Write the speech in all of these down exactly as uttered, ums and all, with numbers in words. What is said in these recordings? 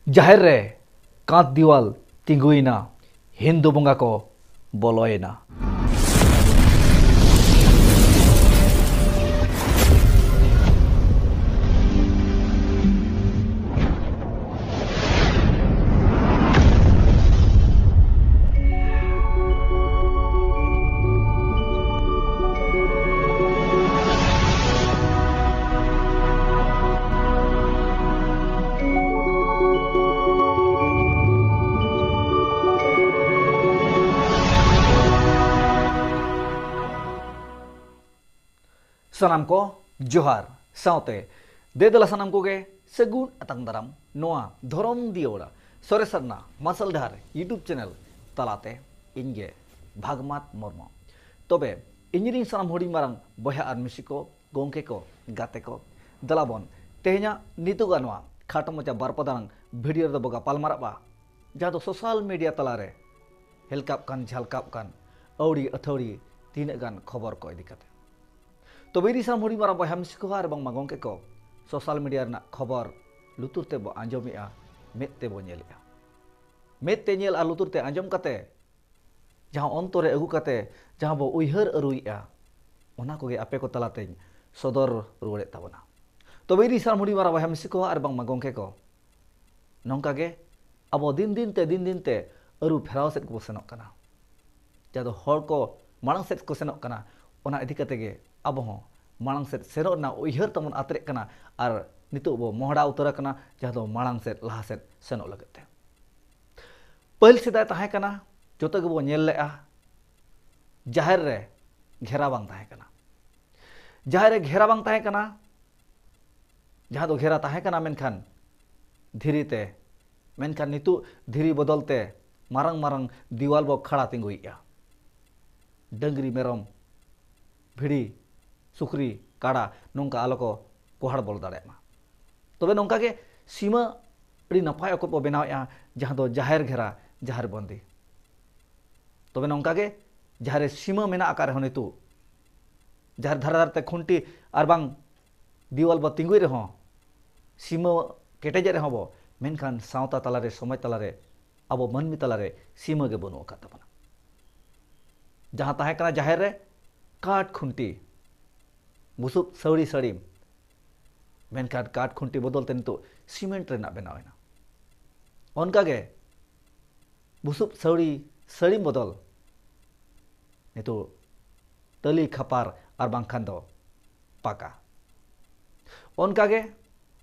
ᱡᱟᱦᱮᱨ ᱨᱮ ᱠᱟᱸᱛ ᱫᱤᱣᱟᱞ ᱛᱤᱸᱜᱩᱭᱮᱱᱟ, ᱦᱤᱱᱫᱩ ᱵᱚᱸᱜᱟ ᱠᱚ ᱵᱚᱞᱚᱭᱮᱱᱟ᱾ ᱥᱟᱱᱟᱢ ᱠᱚ ᱡᱚᱦᱟᱨ, ᱥᱟᱶᱛᱮ ᱫᱮ ᱫᱮᱞᱟ ᱥᱟᱱᱟᱢ ᱠᱚᱜᱮ ᱥᱟᱹᱜᱩᱱ ᱟᱛᱟᱝ ᱫᱟᱨᱟᱢ ᱱᱚᱣᱟ ᱫᱷᱚᱨᱚᱢ ᱫᱤᱭᱟᱹᱲᱟ ᱥᱚᱨᱮᱥ ᱥᱟᱨᱱᱟ ᱢᱟᱨᱥᱟᱞ ᱰᱟᱦᱟᱨ YouTube channel ᱛᱟᱞᱟᱛᱮ᱾ ᱤᱧ ᱜᱮ ᱵᱷᱟᱜᱽᱢᱟᱛ ᱢᱩᱨᱢᱩ᱾ ᱛᱚᱵᱮ ᱤᱧ ᱨᱤᱱ ᱥᱟᱱᱟᱢ ᱦᱩᱰᱤᱧ ᱢᱟᱨᱟᱝ ᱵᱚᱭᱦᱟ ᱟᱨ ᱢᱤᱥᱤ ᱠᱚ, ᱜᱚᱢᱠᱮ ᱠᱚ, ᱜᱟᱛᱮ ᱠᱚ, ᱫᱮᱞᱟ ᱵᱚᱱ ᱛᱮᱦᱮᱧᱟᱜ ᱱᱤᱛᱚᱜᱟᱜ ᱱᱚᱣᱟ ᱠᱷᱟᱴᱚ ᱢᱟᱪᱷᱟ ᱵᱟᱨ ᱯᱟᱫᱟᱱ video ᱨᱮᱫᱚ ᱵᱚ ᱜᱟᱯᱟᱞ ᱢᱟᱨᱟᱜᱼᱟ, ᱡᱟᱦᱟᱸ ᱫᱚ social media ᱛᱟᱞᱟᱨᱮ ᱦᱮᱞᱠᱟᱜ ᱠᱟᱱ ᱡᱷᱟᱞᱠᱟᱜ ᱠᱟᱱ ᱟᱹᱣᱲᱤ ᱟᱹᱛᱷᱟᱹᱣᱲᱤ ᱛᱤᱱᱟᱹᱜ ᱜᱟᱱ ᱠᱷᱚᱵᱚᱨ ᱠᱚ ᱤᱫᱤ ᱠᱟᱛᱮ᱾ ᱛᱚᱵᱮ ᱤᱧ ᱨᱤᱱ ᱥᱟᱱᱟᱢ ᱦᱩᱰᱤᱧ ᱢᱟᱨᱟᱝ ᱵᱚᱭᱦᱟ ᱢᱤᱥᱤ ᱠᱚ ᱟᱨ ᱵᱟᱝᱢᱟ ᱜᱚᱢᱠᱮ ᱠᱚ, social media ᱨᱮᱱᱟᱜ ᱠᱷᱚᱵᱚᱨ ᱞᱩᱛᱩᱨ ᱛᱮᱵᱚ ᱟᱸᱡᱚᱢᱮᱜᱼᱟ, ᱢᱮᱫ ᱛᱮᱵᱚ ᱧᱮᱞᱮᱜᱼᱟ᱾ ᱢᱮᱫ ᱛᱮ ᱧᱮᱞ ᱟᱨ ᱞᱩᱛᱩᱨ ᱛᱮ ᱟᱸᱡᱚᱢ ᱠᱟᱛᱮ ᱡᱟᱦᱟᱸ ᱚᱱᱛᱚᱨ ᱨᱮ ᱟᱹᱜᱩ ᱠᱟᱛᱮ ᱡᱟᱦᱟᱸ ᱵᱚ ᱩᱭᱦᱟᱹᱨ ᱟᱹᱨᱩᱭᱮᱜᱼᱟ, ᱚᱱᱟ ᱠᱚᱜᱮ ᱟᱯᱮ ᱠᱚ ᱛᱟᱞᱟᱛᱮᱧ ᱥᱚᱫᱚᱨ ᱨᱩᱣᱟᱹᱲᱮᱫ ᱛᱟᱵᱚᱱᱟ᱾ ᱛᱚᱵᱮ ᱤᱧ ᱨᱤᱱ ᱥᱟᱱᱟᱢ ᱦᱩᱰᱤᱧ ᱢᱟᱨᱟᱝ ᱵᱚᱭᱦᱟ ᱢᱤᱥᱤ ᱠᱚ ᱟᱨ ᱵᱟᱝᱢᱟ ᱜᱚᱢᱠᱮ ᱠᱚ, ᱱᱚᱝᱠᱟ ᱜᱮ ᱟᱵᱚ ᱫᱤᱱ ᱫᱤᱱ ᱛᱮ, ᱫᱤᱱ ᱫᱤᱱ ᱛᱮ ᱟᱹᱨᱩ ᱯᱷᱮᱨᱟᱣ ᱥᱮᱫ ᱜᱮᱵᱚ ᱥᱮᱱᱚᱜ ᱠᱟᱱᱟ᱾ ᱡᱟᱦᱟᱸ ᱫᱚ ᱦᱚᱲ ᱠᱚ ᱢᱟᱲᱟᱝ ᱥᱮᱫ ᱠᱚ ᱥᱮᱱᱚᱜ ᱠᱟᱱᱟ, ᱚᱱᱟ ᱤᱫᱤ ᱠᱟᱛᱮ ᱜᱮ ᱟᱵᱚ ᱦᱚᱸ ᱢᱟᱲᱟᱝ ᱥᱮᱫ ᱥᱮᱱᱚᱜ ᱨᱮᱱᱟᱜ ᱩᱭᱦᱟᱹᱨ ᱛᱟᱵᱚᱱ ᱟᱛᱨᱮᱜ ᱠᱟᱱᱟ ᱟᱨ ᱱᱤᱛᱚᱜ ᱵᱚ ᱢᱚᱦᱰᱟ ᱩᱛᱟᱹᱨ ᱟᱠᱟᱱᱟ, ᱡᱟᱦᱟᱸ ᱫᱚ ᱢᱟᱲᱟᱝ ᱥᱮᱫ, ᱞᱟᱦᱟ ᱥᱮᱫ ᱥᱮᱱᱚᱜ ᱞᱟᱹᱜᱤᱫ ᱛᱮ᱾ ᱯᱟᱹᱦᱤᱞ ᱥᱮᱫᱟᱭ ᱛᱟᱦᱮᱸ ᱠᱟᱱᱟ, ᱡᱚᱛᱚ ᱜᱮᱵᱚ ᱧᱮᱞ ᱞᱮᱜᱼᱟ, ᱡᱟᱦᱮᱨ ᱨᱮ ᱜᱷᱮᱨᱟ ᱵᱟᱝ ᱛᱟᱦᱮᱸ ᱠᱟᱱᱟ᱾ ᱡᱟᱦᱮᱨ ᱨᱮ ᱜᱷᱮᱨᱟ ᱵᱟᱝ ᱛᱟᱦᱮᱸ ᱠᱟᱱᱟ, ᱡᱟᱦᱟᱸ ᱫᱚ ᱜᱷᱮᱨᱟ ᱛᱟᱦᱮᱸ ᱠᱟᱱᱟ ᱢᱮᱱᱠᱷᱟᱱ ᱫᱷᱤᱨᱤ ᱛᱮ, ᱢᱮᱱᱠᱷᱟᱱ ᱱᱤᱛᱚᱜ ᱫᱷᱤᱨᱤ ᱵᱚᱫᱚᱞ ᱛᱮ ᱢᱟᱨᱟᱝ ᱢᱟᱨᱟᱝ ᱫᱤᱣᱟᱞ ᱵᱚ ᱠᱷᱟᱲᱟ ᱛᱤᱸᱜᱩᱭᱮᱜᱼᱟ᱾ ᱰᱟᱹᱝᱨᱤ, ᱢᱮᱨᱚᱢ, ᱵᱷᱤᱲᱤ, ᱥᱩᱠᱨᱤ, ᱠᱟᱰᱟ ᱱᱚᱝᱠᱟ ᱟᱞᱚ ᱠᱚ ᱜᱚᱦᱟᱲ ᱵᱚᱞᱚ ᱫᱟᱲᱮᱭᱟᱜ ᱢᱟ᱾ ᱛᱚᱵᱮ ᱱᱚᱝᱠᱟ ᱜᱮ ᱥᱤᱢᱟᱹ ᱟᱹᱰᱤ ᱱᱟᱯᱟᱭ ᱚᱠᱚᱡ ᱵᱚ ᱵᱮᱱᱟᱣᱮᱜᱼᱟ, ᱡᱟᱦᱟᱸ ᱫᱚ ᱡᱟᱦᱮᱨ ᱜᱷᱮᱨᱟ, ᱡᱟᱦᱮᱨ ᱵᱚᱱᱫᱤ᱾ ᱛᱚᱵᱮ ᱱᱚᱝᱠᱟ ᱜᱮ ᱡᱟᱦᱮᱨ ᱨᱮ ᱥᱤᱢᱟᱹ ᱢᱮᱱᱟᱜ ᱟᱠᱟᱫ ᱨᱮᱦᱚᱸ, ᱱᱤᱛᱚᱜ ᱡᱟᱦᱮᱨ ᱫᱷᱟᱨᱮ ᱫᱷᱟᱨᱮ ᱛᱮ ᱠᱷᱩᱱᱴᱤ ᱟᱨ ᱵᱟᱝ ᱫᱤᱣᱟᱞ ᱵᱚ ᱛᱤᱸᱜᱩᱭ ᱨᱮᱦᱚᱸ, ᱥᱤᱢᱟᱹ ᱠᱮᱴᱮᱡᱮᱫ ᱨᱮᱦᱚᱸ ᱵᱚ, ᱢᱮᱱᱠᱷᱟᱱ ᱥᱟᱶᱛᱟ ᱛᱟᱞᱟᱨᱮ, ᱥᱚᱢᱟᱡᱽ ᱛᱟᱞᱟᱨᱮ, ᱟᱵᱚ ᱢᱟᱹᱱᱢᱤ ᱛᱟᱞᱟᱨᱮ ᱥᱤᱢᱟᱹ ᱜᱮ ᱵᱟᱹᱱᱩᱜ ᱟᱠᱟᱫ ᱛᱟᱵᱚᱱᱟ᱾ ᱡᱟᱦᱟᱸ ᱛᱟᱦᱮᱸ ᱠᱟᱱᱟ ᱡᱟᱦᱮᱨ ᱨᱮ ᱠᱟᱴ ᱠᱷᱩᱱᱴᱤ, ᱵᱩᱥᱩᱵ ᱥᱟᱹᱣᱲᱤ ᱥᱟᱹᱲᱤᱢ, ᱢᱮᱱᱠᱷᱟᱱ ᱠᱟᱴ ᱠᱷᱩᱱᱴᱤ ᱵᱚᱫᱚᱞ ᱛᱮ ᱱᱤᱛᱚᱜ ᱥᱤᱢᱮᱱᱴ ᱨᱮᱱᱟᱜ ᱵᱮᱱᱟᱣ ᱮᱱᱟ᱾ ᱚᱱᱠᱟᱜᱮ ᱵᱩᱥᱩᱵ ᱥᱟᱹᱣᱲᱤ ᱥᱟᱹᱲᱤᱢ ᱵᱚᱫᱚᱞ ᱱᱤᱛᱚᱜ ᱴᱟᱹᱞᱤ ᱠᱷᱟᱯᱟᱨ ᱟᱨ ᱵᱟᱝᱠᱷᱟᱱ ᱫᱚ ᱯᱟᱠᱟ᱾ ᱚᱱᱠᱟᱜᱮ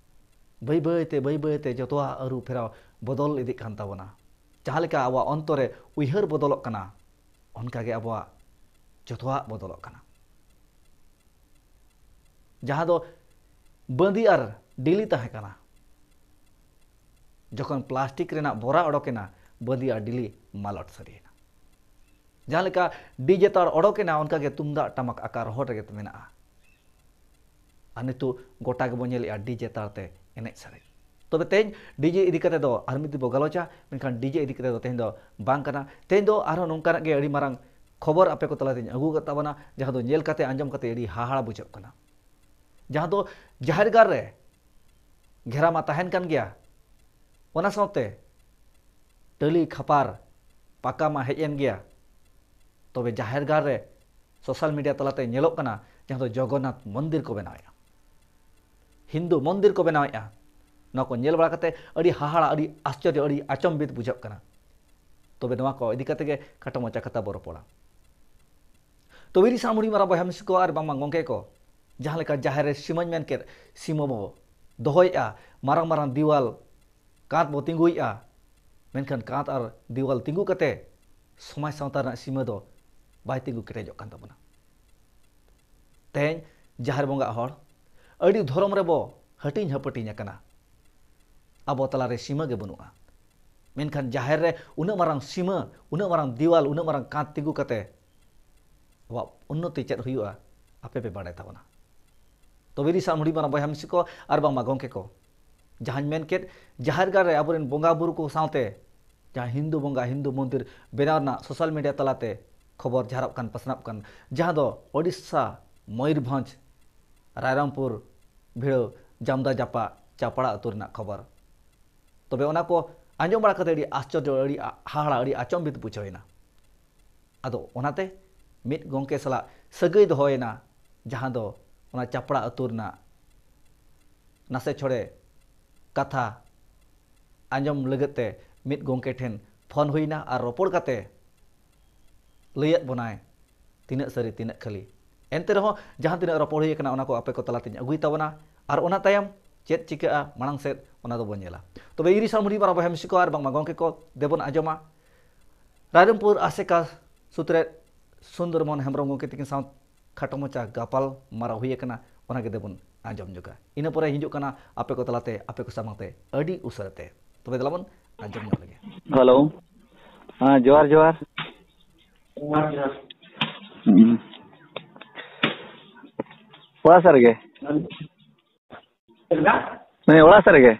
ᱵᱟᱹᱭ ᱵᱟᱹᱭᱛᱮ, ᱵᱟᱹᱭ ᱵᱟᱹᱭᱛᱮ ᱡᱚᱛᱚᱣᱟᱜ ᱟᱹᱨᱩ ᱯᱷᱮᱨᱟᱣ ᱵᱚᱫᱚᱞ ᱤᱫᱤᱜ ᱠᱟᱱ ᱛᱟᱵᱚᱱᱟ᱾ ᱡᱟᱦᱟᱸ ᱞᱮᱠᱟ ᱟᱵᱚᱣᱟᱜ ᱚᱱᱛᱚᱨ ᱨᱮ ᱩᱭᱦᱟᱹᱨ ᱵᱚᱫᱚᱞᱚᱜ ᱠᱟᱱᱟ, ᱚᱱᱠᱟᱜᱮ ᱟᱵᱚᱣᱟᱜ ᱡᱚᱛᱚᱣᱟᱜ ᱵᱚᱫᱚᱞᱚᱜ ᱠᱟᱱᱟ᱾ ᱡᱟᱦᱟᱸ ᱫᱚ ᱵᱟᱸᱫᱤ ᱟᱨ ᱰᱤᱞᱤ ᱛᱟᱦᱮᱸ ᱠᱟᱱᱟ, ᱡᱚᱠᱷᱚᱱ ᱯᱞᱟᱥᱴᱤᱠ ᱨᱮᱱᱟᱜ ᱵᱚᱨᱟ ᱚᱰᱚᱠᱮᱱᱟ, ᱵᱟᱸᱫᱤ ᱟᱨ ᱰᱤᱞᱤ ᱢᱟᱞᱚᱴ ᱥᱟᱹᱨᱤᱭᱮᱱᱟ᱾ ᱡᱟᱦᱟᱸ ᱞᱮᱠᱟ ᱰᱤᱡᱮ ᱛᱟᱲ ᱚᱰᱚᱠᱮᱱᱟ, ᱚᱱᱠᱟᱜᱮ ᱛᱩᱢᱫᱟᱜ ᱴᱟᱢᱟᱠ ᱟᱠᱟ ᱨᱚᱦᱚᱲ ᱨᱮᱜᱮ ᱢᱮᱱᱟᱜᱼᱟ᱾ ᱟᱨ ᱱᱤᱛᱚᱜ ᱜᱚᱴᱟ ᱜᱮᱵᱚᱱ ᱧᱮᱞᱮᱜᱼᱟ ᱰᱤᱡᱮ ᱛᱟᱲ ᱛᱮ ᱮᱱᱮᱡ ᱥᱮᱨᱮᱧ᱾ ᱛᱚᱵᱮ ᱛᱮᱦᱮᱧ ᱰᱤᱡᱮ ᱤᱫᱤ ᱠᱟᱛᱮ ᱫᱚ ᱟᱨ ᱢᱤᱫ ᱫᱤᱱ ᱵᱚ ᱜᱟᱞᱚᱪᱟ, ᱢᱮᱱᱠᱷᱟᱱ ᱰᱤᱡᱮ ᱤᱫᱤ ᱠᱟᱛᱮ ᱫᱚ ᱛᱮᱦᱮᱧ ᱫᱚ ᱵᱟᱝ ᱠᱟᱱᱟ᱾ ᱛᱮᱦᱮᱧ ᱫᱚ ᱟᱨᱦᱚᱸ ᱱᱚᱝᱠᱟᱱᱟᱜ ᱜᱮ ᱟᱹᱰᱤ ᱢᱟᱨᱟᱝ ᱠᱷᱚᱵᱚᱨ ᱟᱯᱮ ᱠᱚ ᱛᱟᱞᱟᱛᱮᱧ ᱟᱹᱜᱩ ᱟᱠᱟᱫ ᱛᱟᱵᱚᱱᱟ, ᱡᱟᱦᱟᱸ ᱫᱚ ᱧᱮᱞ ᱠᱟᱛᱮ, ᱟᱸᱡᱚᱢ ᱠᱟᱛᱮ ᱟᱹᱰᱤ ᱦᱟᱦᱟᱲᱟ ᱵᱩᱡᱷᱟᱹᱜ ᱠᱟᱱᱟ᱾ ᱡᱟᱦᱟᱸ ᱫᱚ ᱡᱟᱦᱮᱨ ᱜᱟᱲ ᱨᱮ ᱜᱷᱮᱨᱟ ᱢᱟ ᱛᱟᱦᱮᱱ ᱠᱟᱱ ᱜᱮᱭᱟ, ᱚᱱᱟ ᱥᱟᱶᱛᱮ ᱴᱟᱹᱞᱤ ᱠᱷᱟᱯᱟᱨ ᱯᱟᱠᱟ ᱢᱟ ᱦᱮᱡ ᱮᱱ ᱜᱮᱭᱟ, ᱛᱚᱵᱮ ᱡᱟᱦᱮᱨ ᱜᱟᱲ ᱨᱮ ᱥᱳᱥᱟᱞ ᱢᱤᱰᱤᱭᱟ ᱛᱟᱞᱟᱛᱮ ᱧᱮᱞᱚᱜ ᱠᱟᱱᱟ, ᱡᱟᱦᱟᱸ ᱫᱚ ᱡᱚᱜᱚᱱᱱᱟᱛᱷ ᱢᱚᱱᱫᱤᱨ ᱠᱚ ᱵᱮᱱᱟᱣᱮᱫᱼᱟ, ᱦᱤᱱᱫᱩ ᱢᱚᱱᱫᱤᱨ ᱠᱚ ᱵᱮᱱᱟᱣᱮᱫᱼᱟ᱾ ᱱᱚᱣᱟ ᱠᱚ ᱧᱮᱞ ᱵᱟᱲᱟ ᱠᱟᱛᱮ ᱟᱹᱰᱤ ᱦᱟᱦᱟᱲᱟ, ᱟᱹᱰᱤ ᱟᱥᱪᱚᱨᱡᱚ, ᱟᱹᱰᱤ ᱟᱪᱚᱢᱵᱤᱛ ᱵᱩᱡᱷᱟᱹᱜ ᱠᱟᱱᱟ᱾ ᱛᱚᱵᱮ ᱱᱚᱣᱟ ᱠᱚ ᱤᱫᱤ ᱠᱟᱛᱮ ᱜᱮ ᱠᱷᱟᱴᱚ ᱢᱟᱪᱟ ᱠᱟᱛᱷᱟ ᱵᱚ ᱨᱚᱯᱚᱲᱟ᱾ ᱛᱚ ᱵᱤᱨ ᱫᱤᱥᱚᱢ ᱦᱩᱰᱤᱧ ᱢᱟᱨᱟᱝ ᱵᱚᱭᱦᱟ ᱢᱤᱥᱤ ᱠᱚ ᱟᱨ ᱵᱟᱝᱢᱟ ᱜᱚᱢᱠᱮ ᱠᱚ, ᱡᱟᱦᱟᱸ ᱞᱮᱠᱟ ᱡᱟᱦᱮᱨ ᱨᱮ ᱥᱤᱢᱟᱹᱧ ᱢᱮᱱ ᱠᱮᱫ, ᱥᱤᱢᱟᱹ ᱵᱚ ᱫᱚᱦᱚᱭᱮᱫᱼᱟ, ᱢᱟᱨᱟᱝ ᱢᱟᱨᱟᱝ ᱫᱤᱣᱟᱞ, ᱠᱟᱸᱛ ᱵᱚ ᱛᱤᱸᱜᱩᱭᱮᱫᱼᱟ, ᱢᱮᱱᱠᱷᱟᱱ ᱠᱟᱸᱛ ᱟᱨ ᱫᱤᱣᱟᱞ ᱛᱤᱸᱜᱩ ᱠᱟᱛᱮ ᱥᱚᱢᱟᱡᱽ ᱥᱟᱶᱛᱟ ᱨᱮᱱᱟᱜ ᱥᱤᱢᱟᱹ ᱫᱚ ᱵᱟᱭ ᱛᱤᱸᱜᱩ ᱠᱮᱴᱮᱡᱚᱜ ᱠᱟᱱ ᱛᱟᱵᱚᱱᱟ᱾ ᱛᱮᱦᱮᱧ ᱡᱟᱦᱮᱨ ᱵᱚᱸᱜᱟ ᱦᱚᱲ ᱟᱹᱰᱤ ᱫᱷᱚᱨᱚᱢ ᱨᱮᱵᱚ ᱦᱟᱹᱴᱤᱧ ᱦᱟᱹᱯᱟᱹᱴᱤᱧ ᱟᱠᱟᱱᱟ᱾ ᱟᱵᱚ ᱛᱟᱞᱟᱨᱮ ᱥᱤᱢᱟᱹ ᱜᱮ ᱵᱟᱹᱱᱩᱜᱼᱟ᱾ ᱢᱮᱱᱠᱷᱟᱱ ᱡᱟᱦᱮᱨ ᱨᱮ ᱩᱱᱟᱹᱜ ᱢᱟᱨᱟᱝ ᱥᱤᱢᱟᱹ, ᱩᱱᱟᱹᱜ ᱢᱟᱨᱟᱝ ᱫᱤᱣᱟᱞ, ᱩᱱᱟᱹᱜ ᱢᱟᱨᱟᱝ ᱠᱟᱸᱛ ᱛᱤᱸᱜᱩ ᱠᱟᱛᱮ ᱟᱵᱚᱣᱟᱜ ᱩᱱᱱᱚᱛᱤ ᱪᱮᱫ ᱦᱩᱭᱩᱜᱼᱟ, ᱟᱯᱮ ᱯᱮ ᱵᱟᱲᱟᱭ ᱛᱟᱵᱚᱱᱟ᱾ ᱛᱚᱵᱮ ᱫᱤᱥᱚᱢ ᱦᱩᱰᱤᱧ ᱢᱟᱨᱟᱝ ᱵᱚᱭᱦᱟ ᱢᱤᱥᱤ ᱠᱚ ᱟᱨ ᱵᱟᱝᱢᱟ ᱜᱚᱢᱠᱮ ᱠᱚ, ᱡᱟᱦᱟᱸᱧ ᱢᱮᱱ ᱠᱮᱫ, ᱡᱟᱦᱮᱨ ᱜᱟᱲ ᱨᱮ ᱟᱵᱚᱨᱮᱱ ᱵᱚᱸᱜᱟ ᱵᱩᱨᱩ ᱠᱚ ᱥᱟᱶᱛᱮ ᱡᱟᱦᱟᱸ ᱦᱤᱱᱫᱩ ᱵᱚᱸᱜᱟ, ᱦᱤᱱᱫᱩ ᱢᱚᱱᱫᱤᱨ ᱵᱮᱱᱟᱣ ᱨᱮᱱᱟᱜ ᱥᱳᱥᱟᱞ ᱢᱤᱰᱤᱭᱟ ᱛᱟᱞᱟᱛᱮ ᱠᱷᱚᱵᱚᱨ ᱡᱷᱟᱨᱚᱜ ᱠᱟᱱ, ᱯᱟᱥᱱᱟᱜ ᱠᱟᱱ, ᱡᱟᱦᱟᱸ ᱫᱚ ᱳᱰᱤᱥᱟ, ᱢᱚᱭᱩᱨᱵᱷᱚᱸᱡᱽ, ᱨᱟᱭᱨᱚᱝᱯᱩᱨ, ᱵᱷᱤᱲᱟᱹᱣ, ᱡᱟᱢᱫᱟ ᱡᱟᱯᱟ, ᱪᱟᱯᱲᱟ ᱟᱹᱛᱩ ᱨᱮᱱᱟᱜ ᱠᱷᱚᱵᱚᱨ᱾ ᱛᱚᱵᱮ ᱚᱱᱟ ᱠᱚ ᱟᱸᱡᱚᱢ ᱵᱟᱲᱟ ᱠᱟᱛᱮ ᱟᱹᱰᱤ ᱟᱥᱪᱚᱨᱡᱚ, ᱟᱹᱰᱤ ᱦᱟᱦᱟᱲᱟ, ᱟᱹᱰᱤ ᱟᱪᱚᱢᱵᱤᱛ ᱵᱩᱡᱷᱟᱹᱣ ᱮᱱᱟ᱾ ᱟᱫᱚ ᱚᱱᱟᱛᱮ ᱢᱤᱫ ᱜᱚᱢᱠᱮ ᱥᱟᱞᱟᱜ ᱥᱟᱹᱜᱟᱹᱭ ᱫᱚᱦᱚᱭᱮᱱᱟ, ᱡᱟᱦᱟᱸ ᱫᱚ ᱚᱱᱟ ᱪᱟᱯᱲᱟ ᱟᱹᱛᱩ ᱨᱮᱱᱟᱜ ᱱᱟᱥᱮ ᱪᱷᱚᱲᱮ ᱠᱟᱛᱷᱟ ᱟᱸᱡᱚᱢ ᱞᱟᱹᱜᱤᱫ ᱛᱮ ᱢᱤᱫ ᱜᱚᱢᱠᱮ ᱴᱷᱮᱱ ᱯᱷᱳᱱ ᱦᱩᱭᱱᱟ ᱟᱨ ᱨᱚᱯᱚᱲ ᱠᱟᱛᱮ ᱞᱟᱹᱭᱟᱫ ᱵᱚᱱᱟᱭ ᱛᱤᱱᱟᱹᱜ ᱥᱟᱹᱨᱤ ᱛᱤᱱᱟᱹᱜ ᱠᱷᱟᱹᱞᱤ᱾ ᱮᱱᱛᱮ ᱨᱮᱦᱚᱸ ᱡᱟᱦᱟᱸ ᱛᱤᱱᱟᱹᱜ ᱨᱚᱯᱚᱲ ᱦᱩᱭ ᱟᱠᱟᱱᱟ, ᱚᱱᱟ ᱠᱚ ᱟᱯᱮ ᱠᱚ ᱛᱟᱞᱟᱛᱮᱧ ᱟᱹᱜᱩᱭ ᱛᱟᱵᱚᱱᱟ, ᱟᱨ ᱚᱱᱟ ᱛᱟᱭᱚᱢ ᱪᱮᱫ ᱪᱤᱠᱟᱹᱜᱼᱟ ᱢᱟᱲᱟᱝ ᱥᱮᱫ, ᱚᱱᱟ ᱫᱚᱵᱚᱱ ᱧᱮᱞᱟ᱾ ᱛᱚᱵᱮ ᱤᱨᱤ ᱥᱟᱢᱩᱰᱤ ᱢᱟᱨᱟ ᱵᱚᱭᱦᱟ ᱢᱤᱥᱤ ᱠᱚ ᱟᱨ ᱵᱟᱝᱢᱟ ᱜᱚᱢᱠᱮ ᱠᱚ, ᱫᱮᱵᱚᱱ ᱟᱸᱡᱚᱢᱟ ᱨᱟᱭᱨᱚᱝᱯᱩᱨ ᱟᱥᱮᱠᱟ ᱥᱩᱛᱨᱮᱛ ᱥᱩᱱᱫᱚᱨ ᱢᱳᱦᱚᱱ ᱦᱮᱢᱵᱨᱚᱢ ᱜᱚᱢᱠᱮ ᱛᱤᱠᱤᱱ ᱥᱟᱶ ᱠᱷᱟᱴᱚ ᱢᱟᱪᱷᱟ ᱜᱟᱯᱟᱞ ᱢᱟᱨᱟᱣ ᱦᱩᱭ ᱟᱠᱟᱱᱟ, ᱚᱱᱟ ᱜᱮ ᱫᱮᱵᱚᱱ ᱟᱸᱡᱚᱢ ᱧᱚᱜᱟ᱾ ᱤᱱᱟᱹ ᱯᱚᱨᱮ ᱦᱤᱡᱩᱜ ᱠᱟᱱᱟ ᱟᱯᱮ ᱠᱚ ᱛᱟᱞᱟᱛᱮ, ᱟᱯᱮ ᱠᱚ ᱥᱟᱢᱟᱝ ᱛᱮ ᱟᱹᱰᱤ ᱩᱥᱟᱹᱨᱟ ᱛᱮ᱾ ᱛᱚᱵᱮ ᱫᱮᱞᱟ ᱵᱚᱱ ᱟᱸᱡᱚᱢ ᱧᱚᱜ ᱞᱮᱜᱮ᱾ ᱦᱮᱞᱳ᱾ ᱦᱮᱸ, ᱡᱚᱦᱟᱨ, ᱡᱚᱦᱟᱨ᱾ ᱡᱚᱦᱟᱨ, ᱡᱚᱦᱟᱨ᱾ ᱦᱩᱸ᱾ ᱚᱲᱟᱜ ᱥᱮᱫ ᱨᱮᱜᱮ? ᱪᱮᱫ ᱞᱮᱠᱟ? ᱦᱮᱸ, ᱚᱲᱟᱜ ᱥᱮᱫ ᱨᱮᱜᱮ᱾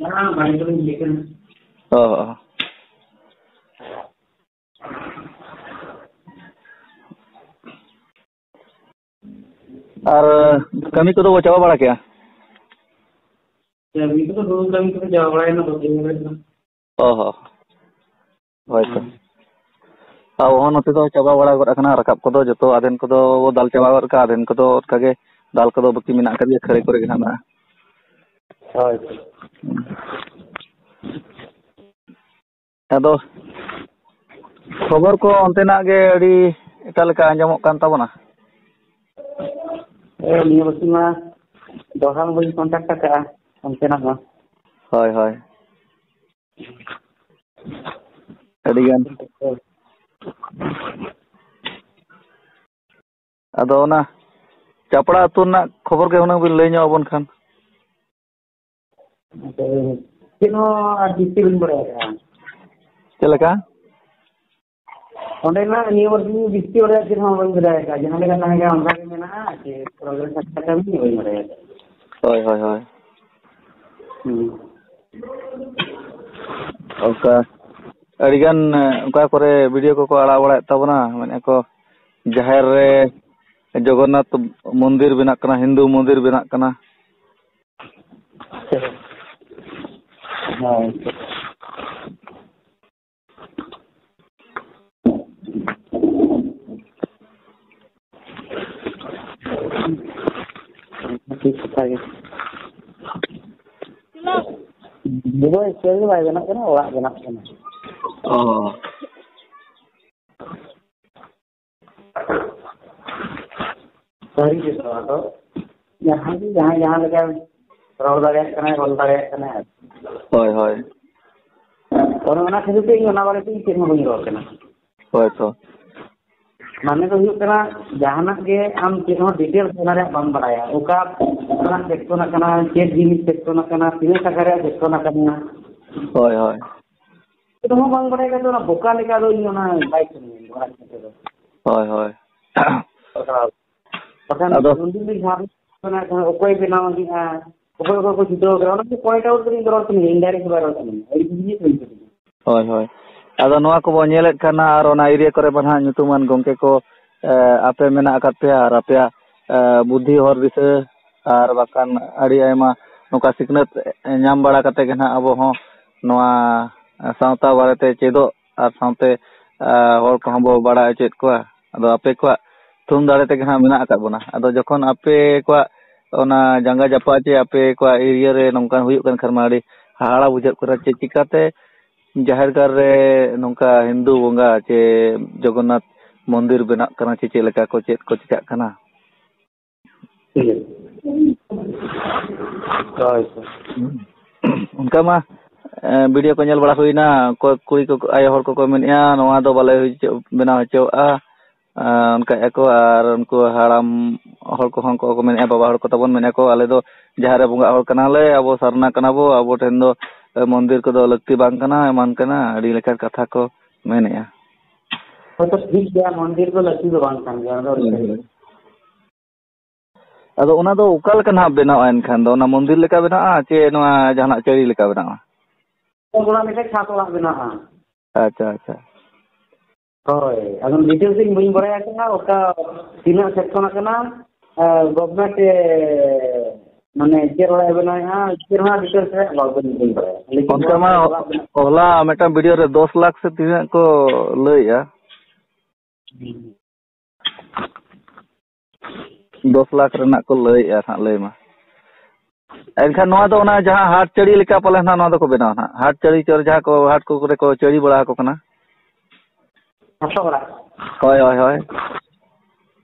ᱵᱟᱝ, ᱵᱟᱲᱜᱮ ᱠᱚᱨᱮᱧ ᱤᱭᱟᱹ ᱠᱟᱱᱟ᱾ ᱚ, ᱚ᱾ ᱟᱨ ᱠᱟᱹᱢᱤ ᱠᱚᱫᱚ ᱵᱚ ᱪᱟᱵᱟ ᱵᱟᱲᱟ ᱠᱮᱜᱼᱟ? ᱠᱟᱹᱢᱤ ᱠᱚᱫᱚ, ᱦᱩᱲᱩ ᱠᱟᱹᱢᱤ ᱠᱚᱫᱚ ᱪᱟᱵᱟ ᱵᱟᱲᱟᱭᱮᱱᱟ, ᱵᱟᱹᱠᱤ ᱢᱮᱱᱟᱜᱼᱟ᱾ ᱚ ᱦᱚᱸ᱾ ᱦᱳᱭ ᱛᱚ᱾ ᱦᱩᱸ᱾ ᱟᱵᱚ ᱦᱚᱸ ᱱᱚᱛᱮ ᱫᱚ ᱪᱟᱵᱟ ᱵᱟᱲᱟ ᱜᱚᱫ ᱟᱠᱟᱱᱟ, ᱨᱟᱠᱟᱵ ᱠᱚᱫᱚ ᱡᱚᱛᱚ, ᱟᱫᱷᱮᱱ ᱠᱚᱫᱚ ᱵᱚ ᱫᱟᱞ ᱪᱟᱵᱟ ᱜᱚᱫ ᱠᱟᱜᱼᱟ, ᱟᱫᱷᱮᱱ ᱠᱚᱫᱚ ᱚᱱᱠᱟ ᱜᱮ ᱫᱟᱞ ᱠᱚᱫᱚ ᱵᱟᱹᱠᱤ ᱢᱮᱱᱟᱜ ᱟᱠᱟᱫ ᱜᱮᱭᱟ, ᱠᱷᱟᱹᱨᱟᱹᱭ ᱠᱚᱨᱮ ᱜᱮ ᱦᱟᱸᱜ ᱢᱮᱱᱟᱜᱼᱟ᱾ ᱦᱳᱭ ᱛᱚ᱾ ᱦᱩᱸ᱾ ᱟᱫᱚ ᱠᱷᱚᱵᱚᱨ ᱠᱚ ᱚᱱᱛᱮᱱᱟᱜ ᱜᱮ ᱟᱹᱰᱤ ᱮᱴᱟᱜ ᱞᱮᱠᱟ ᱟᱸᱡᱚᱢᱚᱜ ᱠᱟᱱ ᱛᱟᱵᱚᱱᱟ᱾ ᱦᱮᱸ, ᱱᱤᱭᱟᱹ ᱵᱟᱨᱥᱤᱧ ᱢᱟ ᱫᱚᱦᱲᱟ ᱢᱟ ᱵᱟᱹᱧ contact ᱟᱠᱟᱫᱼᱟ ᱚᱱᱛᱮᱱᱟᱜ ᱢᱟ᱾ ᱦᱳᱭ, ᱦᱳᱭ᱾ ᱟᱹᱰᱤᱜᱟᱱ᱾ ᱟᱫᱚ ᱚᱱᱟ ᱪᱟᱯᱲᱟ ᱟᱹᱛᱩ ᱨᱮᱱᱟᱜ ᱠᱷᱚᱵᱚᱨ ᱜᱮ ᱦᱩᱱᱟᱹᱝ ᱵᱤᱱ ᱞᱟᱹᱭ ᱧᱚᱜ ᱟᱵᱚᱱ ᱠᱷᱟᱱ᱾ ᱟᱫᱚ ᱪᱮᱫ ᱦᱚᱸ ᱟᱨ ᱡᱟᱹᱥᱛᱤ ᱵᱟᱹᱧ ᱵᱟᱲᱟᱭ ᱟᱠᱟᱫᱼᱟ᱾ ᱪᱮᱫ ᱞᱮᱠᱟ? ᱚᱸᱰᱮ ᱢᱟ ᱱᱤᱭᱟᱹ ᱵᱟᱨ ᱫᱚ ᱡᱟᱹᱥᱛᱤ ᱚᱸᱰᱮ ᱪᱮᱫ ᱦᱚᱸ ᱵᱟᱹᱧ ᱵᱟᱲᱟᱭ ᱟᱠᱟᱫᱼᱟ᱾ ᱡᱟᱦᱟᱸ ᱞᱮᱠᱟ ᱛᱟᱦᱮᱸ ᱠᱟᱱᱟ ᱚᱱᱠᱟ ᱜᱮ ᱢᱮᱱᱟᱜᱼᱟ, ᱪᱮ progress ᱟᱠᱟᱫ ᱠᱟᱹᱢᱤ ᱵᱟᱹᱧ ᱵᱟᱲᱟᱭᱟ᱾ ᱦᱳᱭ, ᱦᱳᱭ, ᱦᱳᱭ᱾ ᱦᱩᱸ᱾ ᱚᱱᱠᱟ ᱟᱹᱰᱤᱜᱟᱱ, ᱮ, ᱚᱠᱟ ᱠᱚᱨᱮ video ᱠᱚᱠᱚ ᱟᱲᱟᱜ ᱵᱟᱲᱟᱭᱮᱫ ᱛᱟᱵᱚᱱᱟ, ᱢᱮᱱᱮᱫ ᱠᱚ ᱡᱟᱦᱮᱨ ᱨᱮ ᱡᱚᱜᱚᱱᱱᱟᱛᱷ ᱢᱚᱱᱫᱤᱨ ᱵᱮᱱᱟᱜ ᱠᱟᱱᱟ, ᱦᱤᱱᱫᱩ ᱢᱚᱱᱫᱤᱨ ᱵᱮᱱᱟᱜ ᱠᱟᱱᱟ᱾ ᱦᱳᱭ᱾ ᱴᱷᱤᱠ ᱠᱟᱛᱷᱟ ᱜᱮ᱾ ᱵᱩᱡᱷᱟᱹᱣ ᱪᱮᱫ ᱜᱮ ᱵᱟᱭ ᱵᱮᱱᱟᱜ ᱠᱟᱱᱟ, ᱚᱲᱟᱜ ᱵᱮᱱᱟᱜ ᱠᱟᱱᱟ᱾ ᱚ᱾ ᱥᱟᱹᱨᱤ ᱜᱮ ᱛᱚ, ᱟᱫᱚ ᱡᱟᱦᱟᱸ ᱜᱮ, ᱡᱟᱦᱟᱸᱭ ᱡᱟᱦᱟᱸ ᱞᱮᱠᱟ ᱨᱚᱲ ᱫᱟᱲᱮᱭᱟᱜ ᱠᱟᱱᱟᱭ, ᱚᱞ ᱫᱟᱲᱮᱭᱟᱜ ᱠᱟᱱᱟᱭ᱾ ᱦᱳᱭ, ᱦᱳᱭ᱾ ᱚᱱᱮ ᱚᱱᱟ ᱠᱷᱟᱹᱛᱤᱨ ᱛᱮ ᱤᱧ ᱚᱱᱟ ᱵᱟᱨᱮ ᱛᱮ ᱤᱧ ᱪᱮᱫ ᱦᱚᱸ ᱵᱟᱹᱧ ᱨᱚᱲ ᱠᱟᱱᱟ᱾ ᱦᱳᱭ ᱛᱚ᱾ ᱢᱟᱱᱮ ᱫᱚ ᱦᱩᱭᱩᱜ ᱠᱟᱱᱟ, ᱡᱟᱦᱟᱱᱟᱜ ᱜᱮ ᱟᱢ ᱪᱮᱫ ᱦᱚᱸ details ᱚᱱᱟ ᱨᱮᱭᱟᱜ ᱵᱟᱢ ᱵᱟᱲᱟᱭᱟ, ᱚᱠᱟ ᱨᱮᱱᱟᱜ section ᱠᱟᱱᱟ, ᱪᱮᱫ ᱡᱤᱱᱤᱥ section ᱠᱟᱱᱟ, ᱛᱤᱱᱟᱹᱜ ᱴᱟᱠᱟ ᱨᱮᱭᱟᱜ section ᱠᱟᱱᱟ, ᱦᱳᱭ, ᱦᱳᱭ᱾ ᱪᱮᱫ ᱦᱚᱸ ᱵᱟᱝ ᱵᱟᱲᱟᱭ ᱠᱷᱟᱱ ᱫᱚ ᱚᱱᱟ ᱵᱚᱠᱟ ᱞᱮᱠᱟ ᱫᱚ ᱤᱧ ᱚᱱᱟ ᱵᱟᱭ ᱥᱟᱱᱟᱧᱟ, ᱚᱱᱟ ᱠᱷᱟᱹᱛᱤᱨ ᱫᱚ᱾ ᱦᱳᱭ, ᱦᱳᱭ᱾ ᱵᱟᱠᱷᱟᱱ ᱟᱫᱚ ᱩᱱᱫᱤᱱ ᱫᱚ ᱡᱟᱦᱟᱸ ᱚᱱᱟ ᱚᱠᱚᱭ ᱵᱮᱱᱟᱣ ᱞᱮᱫᱼᱟ, ᱚᱠᱚᱭ ᱚᱠᱚᱭ ᱠᱚ ᱪᱷᱩᱴᱟᱹᱣ ᱠᱟᱱᱟ, ᱚᱱᱟ ᱠᱚ point out ᱠᱟᱛᱮ ᱤᱧ ᱫᱚ ᱨᱚᱲ ᱥᱟᱱᱟᱧᱟ, indirect ᱵᱟᱭ ᱨᱚᱲ ᱥᱟᱱᱟᱧᱟ, ᱟᱹᱰᱤ ᱠᱩᱥᱤ ᱜᱮ ᱟᱹᱭᱠᱟᱹᱣ ᱠᱟᱱᱟ᱾ ᱦᱳᱭ, ᱦᱳᱭ᱾ ᱟᱫᱚ ᱱᱚᱣᱟ ᱠᱚᱵᱚ ᱧᱮᱞᱮᱫ ᱠᱟᱱᱟ, ᱟᱨ ᱚᱱᱟ area ᱠᱚᱨᱮ ᱢᱟ ᱱᱟᱦᱟᱜ ᱧᱩᱛᱩᱢᱟᱱ ᱜᱚᱢᱠᱮ ᱠᱚ, ᱮ, ᱟᱯᱮ ᱢᱮᱱᱟᱜ ᱟᱠᱟᱫ ᱯᱮᱭᱟ, ᱟᱨ ᱟᱯᱮᱭᱟᱜ, ᱮ, ᱵᱩᱫᱽᱫᱷᱤ ᱦᱚᱨ ᱫᱤᱥᱟᱹ ᱟᱨ ᱵᱟᱝᱠᱷᱟᱱ ᱟᱹᱰᱤ ᱟᱭᱢᱟ ᱱᱚᱝᱠᱟ ᱥᱤᱠᱷᱱᱟᱹᱛ ᱧᱟᱢ ᱵᱟᱲᱟ ᱠᱟᱛᱮ ᱜᱮ ᱱᱟᱦᱟᱜ ᱟᱵᱚ ᱦᱚᱸ ᱱᱚᱣᱟ ᱥᱟᱶᱛᱟ ᱵᱟᱨᱮᱛᱮ ᱪᱮᱫᱚᱜ ᱟᱨ ᱥᱟᱶᱛᱮ, ᱮ, ᱦᱚᱲ ᱠᱚᱦᱚᱸ ᱵᱚ ᱵᱟᱲᱟᱭ ᱦᱚᱪᱚᱭᱮᱫ ᱠᱚᱣᱟ᱾ ᱟᱫᱚ ᱟᱯᱮ ᱠᱚᱣᱟᱜ ᱛᱷᱩᱢ ᱫᱟᱲᱮ ᱛᱮᱜᱮ ᱱᱟᱦᱟᱜ ᱢᱮᱱᱟᱜ ᱟᱠᱟᱫ ᱵᱚᱱᱟ᱾ ᱟᱫᱚ ᱡᱚᱠᱷᱚᱱ ᱟᱯᱮ ᱠᱚᱣᱟᱜ ᱚᱱᱟ ᱡᱟᱸᱜᱟ ᱡᱟᱯᱟᱜ ᱪᱮ ᱟᱯᱮ ᱠᱚᱣᱟᱜ area ᱨᱮ ᱱᱚᱝᱠᱟ ᱦᱩᱭᱩᱜ ᱠᱟᱱ ᱠᱷᱟᱱ ᱢᱟ ᱟᱹᱰᱤ ᱦᱟᱦᱟᱲᱟ ᱵᱩᱡᱷᱟᱹᱜ ᱠᱟᱱᱟ, ᱪᱮ ᱪᱤᱠᱟᱛᱮ ᱡᱟᱦᱮᱨ ᱜᱟᱲ ᱨᱮ ᱱᱚᱝᱠᱟ ᱦᱤᱱᱫᱩ ᱵᱚᱸᱜᱟ ᱪᱮ ᱡᱚᱜᱚᱱᱱᱟᱛᱷ ᱢᱚᱱᱫᱤᱨ ᱵᱮᱱᱟᱜ ᱠᱟᱱᱟ ᱪᱮ ᱪᱮᱫ ᱞᱮᱠᱟ ᱠᱚ, ᱪᱮᱫ ᱠᱚ ᱪᱤᱠᱟᱜ ᱠᱟᱱᱟ? ᱦᱳᱭ, ᱥᱮ᱾ ᱚᱱᱠᱟ ᱢᱟ, ᱮ, video ᱠᱚ ᱧᱮᱞ ᱵᱟᱲᱟ ᱦᱩᱭᱱᱟ, ᱚᱠᱚᱭ ᱠᱩᱲᱤ ᱠᱚ, ᱟᱭᱳ ᱦᱚᱲ ᱠᱚᱠᱚ ᱢᱮᱱᱮᱫᱼᱟ, ᱱᱚᱣᱟ ᱫᱚ ᱵᱟᱞᱮ ᱦᱩᱭ ᱦᱚᱪᱚ-, ᱵᱮᱱᱟᱣ ᱦᱚᱪᱚᱣᱟᱜᱼᱟ᱾ ᱟᱨ ᱚᱱᱠᱟᱭᱮᱫᱼᱟ ᱠᱚ, ᱟᱨ ᱩᱱᱠᱩ ᱦᱟᱲᱟᱢ ᱦᱚᱲ ᱠᱚᱦᱚᱸ ᱠᱚ ᱢᱮᱱᱮᱫᱼᱟ, ᱵᱟᱵᱟ ᱦᱚᱲ ᱠᱚ ᱛᱟᱵᱚᱱ ᱢᱮᱱᱮᱫᱼᱟ ᱠᱚ, "ᱟᱞᱮ ᱫᱚ ᱡᱟᱦᱮᱨ ᱨᱮ ᱵᱚᱸᱜᱟᱜ ᱦᱚᱲ ᱠᱟᱱᱟᱞᱮ, ᱟᱵᱚ ᱥᱟᱨᱱᱟ ᱠᱟᱱᱟ ᱵᱚ, ᱟᱵᱚ ᱴᱷᱮᱱ ᱫᱚ, ᱮ, ᱢᱚᱱᱫᱤᱨ ᱠᱚᱫᱚ ᱞᱟᱹᱠᱛᱤ ᱵᱟᱝ ᱠᱟᱱᱟ, ᱮᱢᱟᱱ ᱠᱟᱱᱟ", ᱟᱹᱰᱤ ᱞᱮᱠᱟᱱ ᱠᱟᱛᱷᱟ ᱠᱚ ᱢᱮᱱᱮᱫᱼᱟ᱾ ᱦᱳᱭ ᱛᱚ, ᱴᱷᱤᱠ ᱜᱮᱭᱟ, ᱢᱚᱱᱫᱤᱨ ᱫᱚ ᱞᱟᱹᱠᱛᱤ ᱫᱚ ᱵᱟᱝ ᱠᱟᱱ ᱜᱮᱭᱟ, ᱚᱱᱟ ᱫᱚ ᱦᱳᱭ, ᱦᱳᱭ᱾ ᱟᱫᱚ ᱚᱱᱟ ᱫᱚ ᱚᱠᱟ ᱞᱮᱠᱟ ᱱᱟᱦᱟᱜ ᱵᱮᱱᱟᱣᱜᱼᱟ ᱮᱱᱠᱷᱟᱱ ᱫᱚ? ᱚᱱᱟ ᱢᱚᱱᱫᱤᱨ ᱞᱮᱠᱟ ᱵᱮᱱᱟᱜᱼᱟ ᱪᱮ ᱱᱚᱣᱟ ᱡᱟᱦᱟᱱᱟᱜ ᱪᱟᱹᱲᱤ ᱞᱮᱠᱟ ᱵᱮᱱᱟᱜᱼᱟ? ᱚᱱᱟ ᱢᱤᱫᱴᱮᱡ ᱪᱷᱟᱛ ᱚᱲᱟᱜ ᱵᱮᱱᱟᱜᱼᱟ᱾ ᱟᱪᱪᱷᱟ, ᱟᱪᱪᱷᱟ᱾ ᱦᱳᱭ, ᱟᱫᱚ details ᱤᱧ ᱵᱟᱹᱧ ᱵᱟᱲᱟᱭ ᱟᱠᱟᱫᱼᱟ, ᱚᱠᱟ ᱛᱤᱱᱟᱹᱜ section ᱟᱠᱟᱱᱟ, ᱟᱨ government ᱮ ᱢᱟᱱᱮ ᱪᱮᱫ ᱚᱲᱟᱜ ᱮ ᱵᱮᱱᱟᱣᱮᱫᱼᱟ, ᱪᱮᱫ ᱦᱚᱸ ᱰᱤᱴᱮᱞᱥ ᱨᱮ ᱵᱟᱵᱚᱱ ᱵᱟᱲᱟᱭᱟ᱾ ᱠᱷᱟᱹᱞᱤ ᱚᱱᱠᱟ ᱢᱟ ᱦᱚᱞᱟ ᱢᱤᱫᱴᱟᱝ ᱵᱷᱤᱰᱤᱭᱳ ᱨᱮ ᱫᱚᱥ ᱞᱟᱠᱷ ᱥᱮ ᱛᱤᱱᱟᱹᱜ ᱠᱚ ᱞᱟᱹᱭᱮᱜᱼᱟ᱾ ᱫᱚᱥ ᱞᱟᱠᱷ ᱨᱮᱱᱟᱜ ᱠᱚ ᱞᱟᱹᱭᱮᱜᱼᱟ ᱦᱟᱸᱜ, ᱞᱟᱹᱭ ᱢᱟ᱾ ᱮᱱᱠᱷᱟᱱ ᱱᱚᱣᱟ ᱫᱚ ᱚᱱᱟ ᱡᱟᱦᱟᱸ ᱦᱟᱴ ᱪᱟᱹᱲᱤ ᱞᱮᱠᱟ ᱯᱟᱞᱮ ᱦᱟᱸᱜ ᱱᱚᱣᱟ ᱫᱚᱠᱚ ᱵᱮᱱᱟᱣᱟ ᱦᱟᱸᱜ, ᱦᱟᱴ ᱪᱟᱹᱲᱤ ᱪᱚᱨ ᱡᱟᱦᱟᱸ ᱠᱚ ᱦᱟᱴ ᱠᱚ ᱠᱚᱨᱮ ᱠᱚ ᱪᱟᱹᱲᱤ ᱵᱟᱲᱟ ᱟᱠᱚ ᱠᱟᱱᱟ᱾ ᱦᱚᱥᱚ ᱵᱟᱲᱟ᱾ ᱦᱳᱭ, ᱦᱳᱭ, ᱦᱳᱭ᱾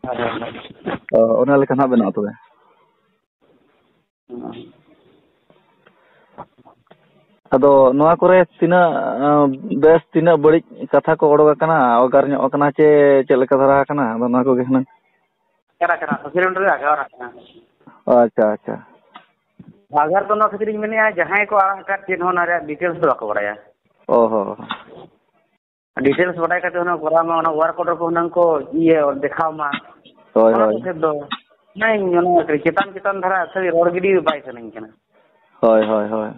ᱦᱳᱭ, ᱦᱳᱭ, ᱦᱳᱭ᱾ ᱚ, ᱚᱱᱟ ᱞᱮᱠᱟ ᱦᱟᱸᱜ ᱵᱮᱱᱟᱣ ᱛᱚᱵᱮ᱾ ᱦᱩᱸ᱾ ᱟᱫᱚ ᱱᱚᱣᱟ ᱠᱚᱨᱮ ᱛᱤᱱᱟᱹᱜ, ᱟᱸ, ᱵᱮᱥ, ᱛᱤᱱᱟᱹᱜ ᱵᱟᱹᱲᱤᱡ ᱠᱟᱛᱷᱟ ᱠᱚ ᱚᱰᱚᱠ ᱟᱠᱟᱱᱟ, ᱚᱜᱟᱨ ᱧᱚᱜ ᱟᱠᱟᱱᱟ ᱪᱮ ᱪᱮᱫ ᱞᱮᱠᱟ ᱫᱷᱟᱨᱟ ᱟᱠᱟᱱᱟ, ᱟᱫᱚ ᱱᱚᱣᱟ ᱠᱚᱜᱮ ᱦᱩᱱᱟᱹᱝ᱾ ᱟᱜᱟᱨ ᱟᱠᱟᱱᱟ, ᱥᱳᱥᱟᱞ ᱢᱤᱰᱤᱭᱟ ᱨᱮ ᱟᱜᱟᱨ ᱟᱠᱟᱱᱟ᱾ ᱟᱪᱪᱷᱟ, ᱟᱪᱪᱷᱟ᱾ ᱟᱜᱟᱨ ᱫᱚ ᱱᱚᱣᱟ ᱠᱷᱟᱹᱛᱤᱨ ᱤᱧ ᱢᱮᱱᱮᱫᱼᱟ, ᱡᱟᱦᱟᱸᱭ ᱠᱚ ᱟᱲᱟᱜ ᱟᱠᱟᱫ, ᱪᱮᱫ ᱦᱚᱸ ᱚᱱᱟ ᱨᱮᱭᱟᱜ ᱰᱤᱴᱮᱞᱥ ᱫᱚ ᱵᱟᱠᱚ ᱵᱟᱲᱟᱭᱟ᱾ ᱚ ᱦᱚᱸ᱾ ᱰᱤᱴᱮᱞᱥ ᱵᱟᱰᱟᱭ ᱠᱟᱛᱮ ᱦᱩᱱᱟᱹᱝ ᱠᱚᱨᱟᱣ ᱢᱟ, ᱚᱱᱟ ᱣᱟᱨᱠ ᱚᱨᱰᱟᱨ ᱠᱚ ᱦᱩᱱᱟᱹᱝ ᱠᱚ ᱤᱭᱟᱹ ᱫᱮᱠᱷᱟᱣ ᱢᱟ᱾ ᱦᱳᱭ, ᱚᱱᱟ ᱦᱳᱭ᱾ ᱠᱚ ᱥᱮᱫ ᱫᱚ ᱦᱮᱸ, ᱚᱱᱟ ᱪᱮᱛᱟᱱ ᱪᱮᱛᱟᱱ ᱫᱷᱟᱨᱟ ᱠᱷᱟᱹᱞᱤ ᱨᱚᱲ ᱜᱤᱰᱤ ᱵᱟᱭ ᱥᱟᱱᱟᱧ ᱠᱟᱱᱟ᱾ ᱦᱳᱭ, ᱦᱳᱭ, ᱦᱳᱭ᱾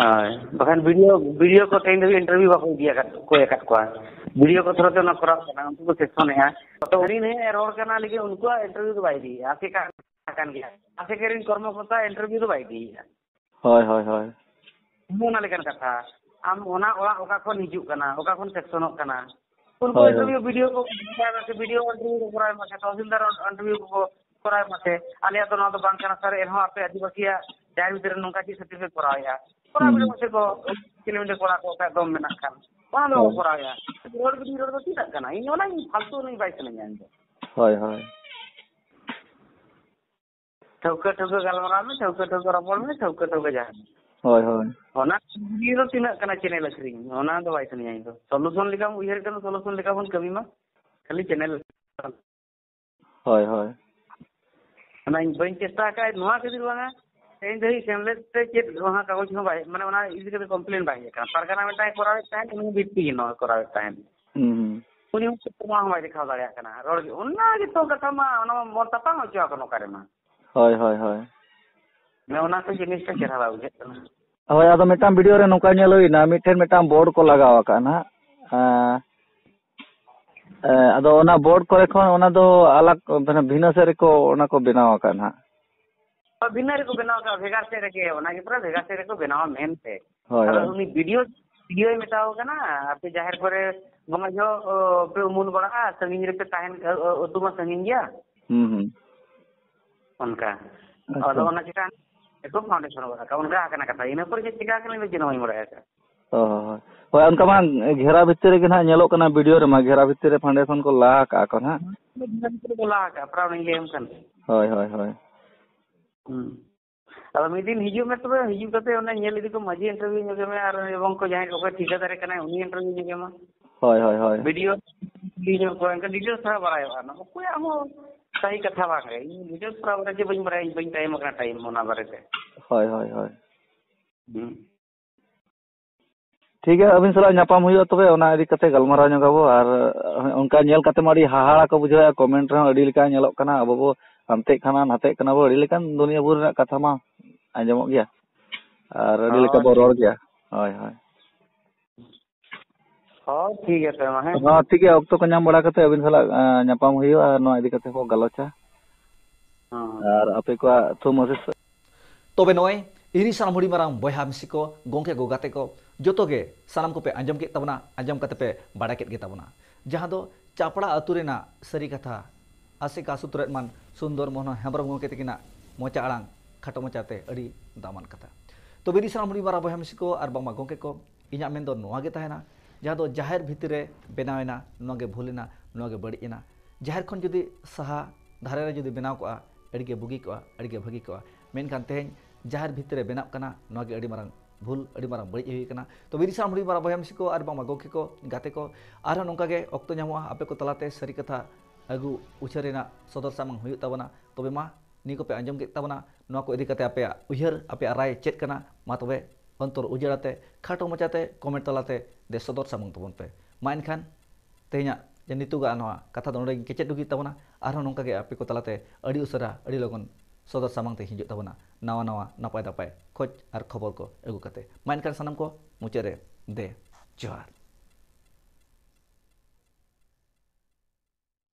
ᱦᱳᱭ, ᱵᱟᱠᱷᱟᱱ ᱵᱷᱤᱰᱤᱭᱳ, ᱵᱷᱤᱰᱤᱭᱳ ᱠᱚ ᱛᱮᱦᱮᱧ ᱫᱷᱟᱹᱵᱤᱡ ᱤᱱᱴᱟᱨᱵᱷᱤᱭᱩ ᱵᱟᱠᱚ ᱤᱫᱤ ᱟᱠᱟᱫ, ᱠᱚᱭ ᱟᱠᱟᱫ ᱠᱚᱣᱟ᱾ ᱵᱷᱤᱰᱤᱭᱳ ᱠᱚ ᱛᱷᱨᱩ ᱛᱮ ᱚᱱᱟ ᱠᱚᱨᱟᱣ ᱠᱟᱱᱟ, ᱩᱱᱠᱩ ᱠᱚ ᱥᱮᱠᱥᱚᱱᱮᱜᱼᱟ᱾ ᱛᱚ ᱩᱱᱤ ᱱᱤᱭᱮ ᱨᱚᱲ ᱠᱟᱱᱟ, ᱞᱮᱠᱤᱱ ᱩᱱᱠᱩᱣᱟᱜ ᱤᱱᱴᱟᱨᱵᱷᱤᱭᱩ ᱫᱚ ᱵᱟᱭ ᱤᱫᱤᱭᱮᱫᱼᱟ᱾ ᱟᱥᱮᱠᱟ ᱠᱟᱱ ᱜᱮᱭᱟ, ᱟᱥᱮᱠᱟ ᱨᱮᱱ ᱠᱚᱨᱢᱚᱠᱚᱨᱛᱟ ᱤᱱᱴᱟᱨᱵᱷᱤᱭᱩ ᱫᱚ ᱵᱟᱭ ᱤᱫᱤᱭᱮᱫᱼᱟ᱾ ᱦᱳᱭ, ᱦᱳᱭ, ᱦᱳᱭ᱾ ᱚᱱᱟ ᱞᱮᱠᱟᱱ ᱠᱟᱛᱷᱟ᱾ ᱟᱢ ᱚᱱᱟ ᱚᱲᱟᱜ ᱚᱠᱟ ᱠᱷᱚᱱ ᱦᱤᱡᱩᱜ ᱠᱟᱱᱟ, ᱚᱠᱟ ᱠᱷᱚᱱ ᱥᱮᱠᱥᱚᱱᱚᱜ ᱠᱟᱱᱟ, ᱩᱱᱠᱩ ᱦᱳᱭ, ᱦᱳᱭ᱾ ᱤᱱᱴᱟᱨᱵᱷᱤᱭᱩ ᱵᱷᱤᱰᱤᱭᱳ ᱠᱚ ᱠᱚᱨᱟᱣ ᱢᱟᱥᱮ, ᱵᱷᱤᱰᱤᱭᱳ ᱤᱱᱴᱟᱨᱵᱷᱤᱭᱩ ᱠᱚ ᱠᱚᱨᱟᱣ ᱢᱟᱥᱮ, ᱛᱚᱦᱥᱤᱞᱫᱟᱨ ᱤᱱᱴᱟᱨᱵᱷᱤᱭᱩ ᱠᱚ ᱠᱚᱨᱟᱣ ᱢᱟᱥᱮ᱾ ᱟᱞᱮᱭᱟᱜ ᱫᱚ ᱱᱚᱣᱟ ᱫᱚ ᱵᱟᱝ ᱠᱟᱱᱟ ᱥᱟᱨ, ᱮᱱᱦᱚᱸ ᱟᱯᱮ ᱟᱹᱫᱤᱵᱟᱹᱥᱤᱭᱟᱜ ᱡᱟᱦᱮᱨ ᱵᱷᱤᱛᱤᱨ ᱨᱮ ᱱᱚᱝᱠᱟ ᱪᱮᱫ ᱠᱷᱟᱹᱛᱤᱨ ᱯᱮ ᱠᱚᱨᱟᱣᱮᱫᱼᱟ? ᱠᱚᱨᱟᱣ ᱦᱩᱸ᱾ ᱵᱤᱰᱟᱹᱣ ᱢᱟᱥᱮ ᱠᱚ, ᱠᱤᱞᱳᱢᱤᱴᱟᱨ ᱠᱚᱲᱟ ᱠᱚ ᱚᱠᱟ ᱫᱚᱢ ᱢᱮᱱᱟᱜ ᱠᱷᱟᱱ, ᱚᱱᱟ ᱫᱚ ᱵᱟᱠᱚ ᱦᱳᱭ᱾ ᱠᱚᱨᱟᱣᱮᱫᱼᱟ᱾ ᱨᱚᱲ ᱜᱤᱰᱤ ᱨᱚᱲ ᱫᱚ ᱪᱮᱫᱟᱜ ᱠᱟᱱᱟ? ᱤᱧ ᱚᱱᱟᱧ ᱯᱷᱟᱞᱛᱩ ᱚᱱᱟᱧ ᱵᱟᱭ ᱥᱟᱱᱟᱧᱟ ᱤᱧ ᱫᱚ᱾ ᱦᱳᱭ, ᱦᱳᱭ᱾ ᱴᱷᱟᱹᱣᱠᱟᱹ ᱴᱷᱟᱹᱣᱠᱟᱹ ᱜᱟᱞᱢᱟᱨᱟᱣ ᱢᱮ, ᱴᱷᱟᱹᱣᱠᱟᱹ ᱴᱷᱟᱹᱣᱠᱟᱹ ᱨᱚᱯᱚᱲ ᱢᱮ, ᱴᱷᱟᱹᱣᱠᱟᱹ ᱴᱷᱟᱹᱣᱠᱟᱹ ᱡᱟᱦᱟᱸ᱾ ᱦᱳᱭ, ᱦᱳᱭ᱾ ᱚᱱᱟ ᱠᱩᱠᱞᱤ ᱫᱚ ᱛᱤᱱᱟᱹᱜ ᱠᱟᱱᱟ ᱪᱮᱱᱮᱞ ᱟᱹᱠᱷᱨᱤᱧ? ᱚᱱᱟ ᱫᱚ ᱵᱟᱭ ᱥᱟᱱᱟᱧᱟ ᱤᱧ ᱫᱚ᱾ ᱥᱚᱞᱩᱥᱚᱱ ᱞᱮᱠᱟᱢ ᱩᱭᱦᱟᱹᱨ ᱠᱷᱟᱱ ᱫᱚ ᱥᱚᱞᱩᱥᱚᱱ ᱞᱮᱠᱟ ᱵᱚᱱ ᱠᱟᱹᱢᱤ ᱢᱟ, ᱠᱷᱟᱹᱞᱤ ᱪᱮᱱᱮᱞ᱾ ᱦᱳᱭ, ᱦᱳᱭ᱾ ᱚᱱᱟ ᱤᱧ ᱵᱟᱹᱧ ᱪᱮᱥᱴᱟ ᱟᱠᱟᱫ ᱱᱚᱣᱟ ᱠᱷᱟᱹᱛᱤᱨ ᱵᱟᱝᱟ, ᱛᱮᱦᱮᱧ ᱫᱷᱟᱹᱵᱤᱡ ᱥᱮᱢᱞᱮᱫ ᱛᱮ ᱪᱮᱫ ᱚᱱᱟ ᱠᱟᱜᱚᱡᱽ ᱦᱚᱸ ᱵᱟᱭ, ᱢᱟᱱᱮ ᱚᱱᱟ ᱤᱫᱤ ᱠᱟᱛᱮ ᱠᱚᱢᱯᱞᱮᱱ ᱵᱟᱭ ᱦᱮᱡ ᱟᱠᱟᱱᱟ᱾ ᱯᱟᱨᱜᱟᱱᱟ ᱢᱤᱫᱴᱟᱝ ᱮ ᱠᱚᱨᱟᱣᱮᱫ ᱛᱟᱦᱮᱸᱫ, ᱩᱱᱤ ᱦᱚᱸ ᱵᱤᱴ ᱛᱮᱜᱮ ᱱᱚᱣᱟ ᱠᱚᱨᱟᱣᱮᱫ ᱛᱟᱦᱮᱸᱫ᱾ ᱦᱩᱸ, ᱦᱩᱸ᱾ ᱩᱱᱤ ᱦᱚᱸ ᱪᱮᱫ ᱦᱚᱸ ᱵᱟᱭ ᱫᱮᱠᱷᱟᱣ ᱫᱟᱲᱮᱭᱟᱜ ᱠᱟᱱᱟ᱾ ᱨᱚᱲ ᱜᱮ, ᱚᱱᱟ ᱜᱮᱛᱚ ᱠᱟᱛᱷᱟ ᱢᱟ, ᱚᱱᱟ ᱢᱟ ᱛᱟᱯᱟᱢ ᱦᱚᱪᱚ ᱟᱠᱟᱱᱟ ᱚᱠᱟᱨᱮ ᱢᱟ᱾ ᱦᱳᱭ, ᱦᱳᱭ, ᱦᱳᱭ᱾ ᱚᱱᱮ ᱚᱱᱟ ᱠᱚ ᱡᱤᱱᱤᱥᱴᱟ ᱪᱮᱦᱨᱟ ᱵᱟᱭ ᱵᱩᱡᱷᱟᱹᱜ ᱠᱟᱱᱟ᱾ ᱦᱳᱭ, ᱟᱫᱚ ᱢᱤᱫᱴᱟᱝ ᱵᱷᱤᱰᱤᱭᱳ ᱨᱮ ᱱᱚᱝᱠᱟ ᱧᱮᱞ ᱦᱩᱭᱱᱟ, ᱢᱤᱫᱴᱷᱮᱱ ᱢᱤᱫᱴᱟᱝ ᱵᱳᱨᱰ ᱠᱚ ᱞᱟᱜᱟᱣ ᱟᱠᱟᱫᱼᱟ ᱱᱟᱦᱟᱜ᱾ ᱮᱸ, ᱮᱸ, ᱟᱫᱚ ᱚᱱᱟ ᱵᱳᱨᱰ ᱠᱚᱨᱮ ᱠᱷᱚᱱ ᱚᱱᱟ ᱫᱚ ᱟᱞᱟᱜᱽ, ᱢᱟᱱᱮ ᱵᱷᱤᱱᱟᱹ ᱥᱮᱫ ᱨᱮᱠᱚ ᱚᱱᱟ ᱠᱚ ᱵᱮᱱᱟᱣ ᱟᱠᱟᱫᱼᱟ ᱱᱟᱦᱟᱜ᱾ ᱵᱷᱤᱱᱟᱹ ᱨᱮᱠᱚ ᱵᱮᱱᱟᱣ ᱠᱟᱜᱼᱟ, ᱵᱷᱮᱜᱟᱨ ᱥᱮᱫ ᱨᱮᱜᱮ, ᱚᱱᱟ ᱜᱮ ᱯᱩᱨᱟᱹ ᱵᱷᱮᱜᱟᱨ ᱥᱮᱫ ᱨᱮᱠᱚ ᱵᱮᱱᱟᱣᱟ ᱢᱮᱱᱛᱮ᱾ ᱦᱳᱭ, ᱟᱫᱚ ᱦᱳᱭ᱾ ᱩᱱᱤ ᱵᱤᱰᱤᱭᱳ, ᱵᱤᱰᱤᱭᱳᱭ ᱢᱮᱛᱟᱣ ᱠᱟᱱᱟ, "ᱟᱯᱮ ᱡᱟᱦᱮᱨ ᱠᱚᱨᱮ ᱵᱚᱸᱜᱟ ᱡᱚᱦᱚᱜ, ᱚ, ᱯᱮ ᱩᱢᱩᱞ ᱵᱟᱲᱟᱜᱼᱟ, ᱥᱟᱺᱜᱤᱧ ᱨᱮᱯᱮ ᱛᱟᱦᱮᱱ, ᱚ, ᱚ, ᱟᱹᱛᱩ ᱢᱟ ᱥᱟᱺᱜᱤᱧ ᱜᱮᱭᱟ", ᱦᱩᱸ, ᱦᱩᱸ᱾ ᱚᱱᱠᱟ᱾ ᱟᱪᱪᱷᱟ᱾ ᱟᱫᱚ ᱚᱱᱟ ᱪᱮᱛᱟᱱ ᱮᱠᱫᱚᱢ foundation ᱜᱚᱫ ᱟᱠᱟᱫ, ᱚᱱᱠᱟ ᱟᱠᱟᱱᱟ ᱠᱟᱛᱷᱟ᱾ ᱤᱱᱟᱹ ᱯᱚᱨᱮ ᱪᱮᱫ ᱪᱤᱠᱟ ᱟᱠᱟᱱᱟ, ᱤᱧ ᱫᱚ ᱪᱮᱫ ᱦᱚᱸ ᱵᱟᱹᱧ ᱵᱟᱲᱟᱭ ᱟᱠᱟᱫᱼᱟ᱾ ᱚ, ᱦᱳᱭ, ᱦᱳᱭ᱾ ᱦᱳᱭ, ᱚᱱᱠᱟ ᱢᱟ ᱜᱷᱮᱨᱟ ᱵᱷᱤᱛᱤᱨ ᱨᱮᱜᱮ ᱱᱟᱦᱟᱜ ᱧᱮᱞᱚᱜ ᱠᱟᱱᱟ ᱵᱷᱤᱰᱤᱭᱳ ᱨᱮᱢᱟ, ᱜᱷᱮᱨᱟ ᱵᱷᱤᱛᱤᱨ ᱨᱮ foundation ᱠᱚ ᱞᱟ ᱟᱠᱟᱜᱼᱟ ᱠᱚ ᱱᱟᱦᱟᱜ᱾ ᱜᱷᱮᱨᱟ ᱵᱷᱤᱛᱤᱨ ᱨᱮᱠᱚ ᱞᱟ ᱟᱠᱟᱫᱼᱟ, ᱯᱨᱟᱭ ᱚᱱᱮᱧ ᱞᱟᱹᱭᱟᱢ ᱠᱟᱱ᱾ ᱦᱳᱭ, ᱦᱳᱭ, ᱦᱳᱭ᱾ ᱦᱩᱸ᱾ ᱟᱫᱚ ᱢᱤᱫ ᱫᱤᱱ ᱦᱤᱡᱩᱜ ᱢᱮ ᱛᱚᱵᱮ, ᱦᱤᱡᱩᱜ ᱠᱟᱛᱮ ᱚᱱᱮ ᱧᱮᱞ ᱤᱫᱤ ᱠᱚᱢ, ᱢᱟᱹᱡᱷᱤ interview ᱧᱚᱜᱮ ᱢᱮ, ᱟᱨ ᱮᱵᱚᱝ ᱠᱚ ᱡᱟᱦᱟᱸᱭ ᱚᱠᱚᱭ ᱴᱷᱤᱠᱟᱹᱫᱟᱨᱮ ᱠᱟᱱᱟᱭ ᱩᱱᱤ interview ᱧᱚᱜᱮ ᱢᱟ᱾ ᱦᱳᱭ, ᱦᱳᱭ, ᱦᱳᱭ᱾ ᱵᱤᱰᱤᱭᱳ ᱠᱩᱞᱤ ᱧᱚᱜ ᱠᱚᱣᱟ, ᱮᱱᱠᱷᱟᱱ details ᱫᱷᱟᱨᱟ ᱵᱟᱲᱟᱭᱚᱜᱼᱟ᱾ ᱱᱚᱣᱟ ᱚᱠᱚᱭᱟᱜ ᱦᱚᱸ ᱥᱟᱹᱦᱤ ᱠᱟᱛᱷᱟ ᱵᱟᱝ ᱨᱮ, ᱤᱧ details ᱫᱷᱟᱨᱟ ᱵᱟᱲᱟᱭ ᱪᱮᱫ ᱵᱟᱹᱧ ᱵᱟᱲᱟᱭᱟ, ᱤᱧ ᱵᱟᱹᱧ time ᱟᱠᱟᱱᱟ time ᱚᱱᱟ ᱵᱟᱨᱮᱛᱮ᱾ ᱦᱳᱭ, ᱦᱳᱭ, ᱦᱳᱭ᱾ ᱦᱩᱸ᱾ ᱴᱷᱤᱠ ᱜᱮᱭᱟ, ᱟᱹᱵᱤᱱ ᱥᱟᱞᱟᱜ ᱧᱟᱯᱟᱢ ᱦᱩᱭᱩᱜᱼᱟ ᱛᱚᱵᱮ, ᱚᱱᱟ ᱤᱫᱤ ᱠᱟᱛᱮ ᱜᱟᱞᱢᱟᱨᱟᱣ ᱧᱚᱜ ᱟᱵᱚ᱾ ᱟᱨ ᱚᱱᱠᱟ ᱧᱮᱞ ᱠᱟᱛᱮ ᱢᱟ ᱟᱹᱰᱤ ᱦᱟᱦᱟᱲᱟ ᱠᱚ ᱵᱩᱡᱷᱟᱹᱣᱮᱫᱼᱟ, comment ᱨᱮᱦᱚᱸ ᱟᱹᱰᱤ ᱞᱮᱠᱟ ᱧᱮᱞᱚᱜ ᱠᱟᱱᱟ, ᱟᱵᱚ ᱵᱚ ᱦᱟᱱᱛᱮᱜ ᱠᱟᱱᱟ ᱱᱟᱛᱮᱜ ᱠᱟᱱᱟ ᱵᱚ, ᱟᱹᱰᱤ ᱞᱮᱠᱟᱱ ᱫᱩᱱᱤᱭᱟᱹ ᱵᱷᱳᱨ ᱨᱮᱱᱟᱜ ᱠᱟᱛᱷᱟ ᱢᱟ ᱟᱸᱡᱚᱢᱚᱜ ᱜᱮᱭᱟ, ᱟᱨ ᱟᱹᱰᱤ ᱞᱮᱠᱟ ᱦᱳᱭ, ᱵᱚ ᱨᱚᱲ ᱜᱮᱭᱟ᱾ ᱦᱳᱭ, ᱦᱳᱭ᱾ ᱦᱳᱭ, ᱴᱷᱤᱠ ᱜᱮᱭᱟ ᱛᱚᱵᱮ ᱢᱟ, ᱦᱮᱸ? ᱦᱚᱸ, ᱴᱷᱤᱠ ᱜᱮᱭᱟ, ᱚᱠᱛᱚ ᱠᱚ ᱧᱟᱢ ᱵᱟᱲᱟ ᱠᱟᱛᱮ ᱟᱹᱵᱤᱱ ᱥᱟᱞᱟᱜ, ᱮᱸ, ᱧᱟᱯᱟᱢ ᱦᱩᱭᱩᱜᱼᱟ ᱟᱨ ᱱᱚᱣᱟ ᱤᱫᱤ ᱠᱟᱛᱮ ᱵᱚ ᱜᱟᱞᱚᱪᱟ᱾ ᱦᱚᱸ᱾ ᱟᱨ ᱟᱯᱮ ᱠᱚᱣᱟᱜ ᱛᱷᱩᱢ ᱟᱹᱥᱤᱥ᱾ ᱛᱚᱵᱮ ᱱᱚᱜᱼᱚᱭ ᱤᱧ ᱨᱮᱱ ᱥᱟᱱᱟᱢ ᱦᱩᱰᱤᱧ ᱢᱟᱨᱟᱝ ᱵᱚᱭᱦᱟ ᱢᱤᱥᱤ ᱠᱚ, ᱜᱚᱢᱠᱮ ᱠᱚ, ᱜᱟᱛᱮ ᱠᱚ, ᱡᱚᱛᱚ ᱜᱮ ᱥᱟᱱᱟᱢ ᱠᱚᱯᱮ ᱟᱸᱡᱚᱢ ᱠᱮᱫ ᱛᱟᱵᱚᱱᱟ, ᱟᱸᱡᱚᱢ ᱠᱟᱛᱮ ᱯᱮ ᱵᱟᱲᱟᱭ ᱠᱮᱫ ᱜᱮ ᱛᱟᱵᱚᱱᱟ᱾ ᱡᱟᱦᱟᱸ ᱫᱚ ᱪᱟᱯᱲᱟ ᱟᱹᱛᱩ ᱨᱮᱱᱟᱜ ᱥᱟᱹᱨᱤ ᱠᱟᱛᱷᱟ, ᱟᱥᱮᱠᱟ ᱥᱩᱛᱨᱮᱛ ᱢᱟᱱ ᱥᱩᱱᱫᱚᱨ ᱢᱳᱦᱚᱱ ᱦᱮᱢᱵᱨᱚᱢ ᱜᱚᱢᱠᱮ ᱛᱟᱹᱠᱤᱱᱟᱜ ᱢᱚᱪᱟ ᱟᱲᱟᱝ, ᱠᱷᱟᱴᱚ ᱢᱚᱪᱟᱛᱮ ᱟᱹᱰᱤ ᱫᱟᱢᱟᱱ ᱠᱟᱛᱷᱟ᱾ ᱛᱚᱵᱮ ᱤᱧ ᱨᱮᱱ ᱥᱟᱱᱟᱢ ᱦᱩᱰᱤᱧ ᱢᱟᱨᱟᱝ ᱵᱚᱭᱦᱟ ᱢᱤᱥᱤ ᱠᱚ ᱟᱨ ᱵᱟᱝᱢᱟ ᱜᱚᱢᱠᱮ ᱠᱚ, ᱤᱧᱟᱹᱜ ᱢᱮᱱ ᱫᱚ ᱱᱚᱣᱟ ᱜᱮ ᱛᱟᱦᱮᱱᱟ, ᱡᱟᱦᱟᱸ ᱫᱚ ᱡᱟᱦᱮᱨ ᱵᱷᱤᱛᱤᱨ ᱨᱮ ᱵᱮᱱᱟᱣ ᱮᱱᱟ, ᱱᱚᱣᱟ ᱜᱮ ᱵᱷᱩᱞ ᱮᱱᱟ, ᱱᱚᱣᱟ ᱜᱮ ᱵᱟᱹᱲᱤᱡ ᱮᱱᱟ᱾ ᱡᱟᱦᱮᱨ ᱠᱷᱚᱱ ᱡᱩᱫᱤ ᱥᱟᱦᱟ ᱫᱷᱟᱨᱮ ᱨᱮ ᱡᱩᱫᱤ ᱵᱮᱱᱟᱣ ᱠᱚᱜᱼᱟ, ᱟᱹᱰᱤ ᱜᱮ ᱵᱩᱜᱤ ᱠᱚᱜᱼᱟ, ᱟᱹᱰᱤ ᱜᱮ ᱵᱷᱟᱹᱜᱤ ᱠᱚᱜᱼᱟ᱾ ᱢᱮᱱᱠᱷᱟᱱ ᱛᱮᱦᱮᱧ ᱡᱟᱦᱮᱨ ᱵᱷᱤᱛᱤᱨ ᱨᱮ ᱵᱮᱱᱟᱜ ᱠᱟᱱᱟ, ᱱᱚᱣᱟ ᱜᱮ ᱟᱹᱰᱤ ᱢᱟᱨᱟᱝ ᱵᱷᱩᱞ, ᱟᱹᱰᱤ ᱢᱟᱨᱟᱝ ᱵᱟᱹᱲᱤᱡ ᱦᱩᱭ ᱟᱠᱟᱱᱟ᱾ ᱛᱚᱵᱮ ᱤᱧ ᱥᱟᱱᱟᱢ ᱦᱩᱰᱤᱧ ᱢᱟᱨᱟᱝ ᱵᱚᱭᱦᱟ ᱢᱤᱥᱤ ᱠᱚ ᱟᱨ ᱵᱟᱝᱢᱟ ᱜᱚᱢᱠᱮ ᱠᱚ, ᱜᱟᱛᱮ ᱠᱚ, ᱟᱨᱦᱚᱸ ᱱᱚᱝᱠᱟ ᱜᱮ ᱚᱠᱛᱚ ᱧᱟᱢᱚᱜᱼᱟ ᱟᱯᱮ ᱠᱚ ᱛᱟᱞᱟᱛᱮ ᱥᱟᱹᱨᱤ ᱠᱟᱛᱷᱟ ᱟᱹᱜᱩ ᱩᱪᱷᱟᱹᱱ ᱨᱮᱱᱟᱜ, ᱥᱚᱫᱚᱨ ᱥᱟᱢᱟᱝ ᱦᱩᱭᱩᱜ ᱛᱟᱵᱚᱱᱟ᱾ ᱛᱚᱵᱮ ᱢᱟ, ᱱᱤᱭᱟᱹ ᱠᱚᱯᱮ ᱟᱸᱡᱚᱢ ᱠᱮᱫ ᱛᱟᱵᱚᱱᱟ, ᱱᱚᱣᱟ ᱠᱚ ᱤᱫᱤ ᱠᱟᱛᱮ ᱟᱯᱮᱭᱟᱜ ᱩᱭᱦᱟᱹᱨ, ᱟᱯᱮᱭᱟᱜ ᱨᱟᱭ ᱪᱮᱫ ᱠᱟᱱᱟ? ᱢᱟ ᱛᱚᱵᱮ ᱚᱱᱛᱚᱨ ᱩᱡᱟᱹᱲ ᱟᱛᱮ, ᱠᱷᱟᱴᱚ ᱢᱟᱪᱟᱛᱮ comment ᱛᱟᱞᱟᱛᱮ ᱫᱮ ᱥᱚᱫᱚᱨ ᱥᱟᱢᱟᱝ ᱛᱟᱵᱚᱱ ᱯᱮ᱾ ᱢᱟ ᱮᱱᱠᱷᱟᱱ ᱛᱮᱦᱮᱧᱟᱜ ᱡᱮ ᱱᱤᱛᱚᱜᱟᱜ ᱱᱚᱣᱟ ᱠᱟᱛᱷᱟ ᱫᱚ ᱱᱚᱰᱮ ᱜᱤᱧ ᱠᱮᱪᱮᱫ ᱰᱩᱜᱤ ᱛᱟᱵᱚᱱᱟ᱾ ᱟᱨᱦᱚᱸ ᱱᱚᱝᱠᱟ ᱜᱮ ᱟᱯᱮ ᱠᱚ ᱛᱟᱞᱟᱛᱮ ᱟᱹᱰᱤ ᱩᱥᱟᱹᱨᱟ, ᱟᱹᱰᱤ ᱞᱚᱜᱚᱱ ᱥᱚᱫᱚᱨ ᱥᱟᱢᱟᱝ ᱛᱮ ᱦᱤᱡᱩᱜ ᱛᱟᱵᱚᱱᱟ ᱱᱟᱣᱟ ᱱᱟᱣᱟ ᱱᱟᱯᱟᱭ ᱱᱟᱯᱟᱭ ᱠᱷᱚᱡᱽ ᱟᱨ ᱠᱷᱚᱵᱚᱨ ᱠᱚ ᱟᱹᱜᱩ ᱠᱟᱛᱮ᱾ ᱢᱟ ᱮᱱᱠᱷᱟᱱ ᱥᱟᱱᱟᱢ ᱠᱚ ᱢᱩᱪᱟᱹᱫ ᱨᱮ ᱫᱮ ᱡᱚᱦᱟᱨ᱾